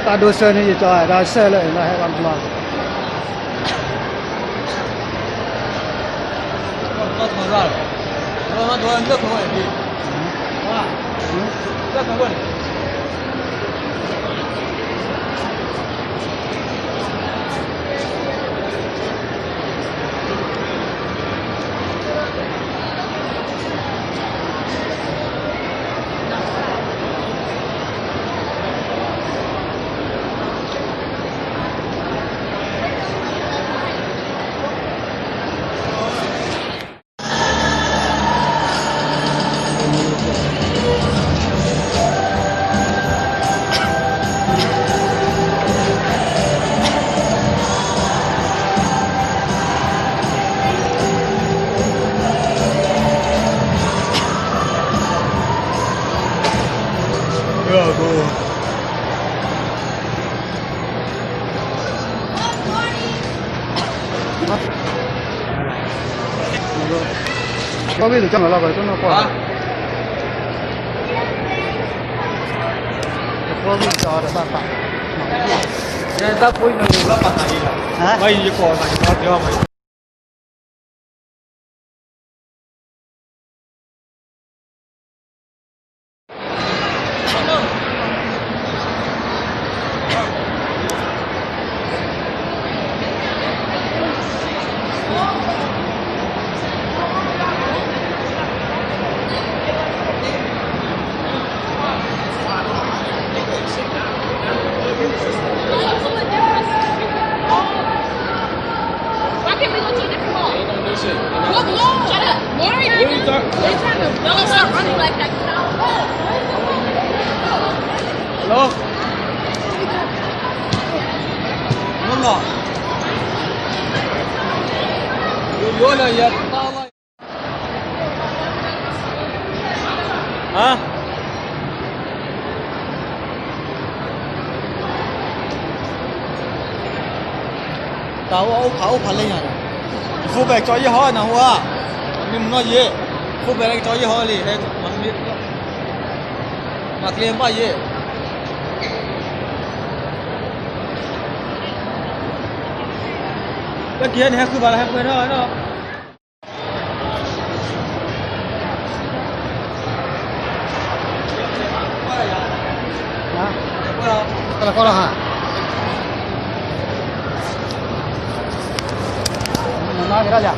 တၢ်ဒိးစၢၤန့ၣ် ယကၠီတၢ်ဆဲးလၢအဟဲဘၣ်မီၤ ကီၢ်ဘ့ၣ်တကီၢ်မးလီၤ ပှၤတနီၢ်ကီၢ် ကီၢ်ဘ့ၣ်တကီၢ်တဘၣ်ပာ် တၢ်ဖိနီၤ ဘၣ်ယကီၢ် Why can't we go to a different mall? What mall? Shut up. Why are you, what are you talking about? Y'all gonna start running like that. Hello? Hello? Yo, yo, la, ya, la, la. ဟါ တၢ်အိၣ်အိၣ်ဖးအိၣ်ဖးလၢညါန့ၣ် ယဖိပဲာ်ကၠီယဲၢ်ဟီနၢ်ဟူဧါ, မ့ၢ်မနီၢ်ယဲၢ်, ဖိပဲာ်လၢကၠီယဲၢ်ဟီလံ, မၤကျဲဘၣ်ယဲၢ်, လၢက့ၤန့ၣ် ဟဲဃုဘၣ်လၢဟဲပှဲၤထီၣ်ဒီး ကလီၤကီလီၤဟါ, မၤက့ၤဒၣ်ယၤ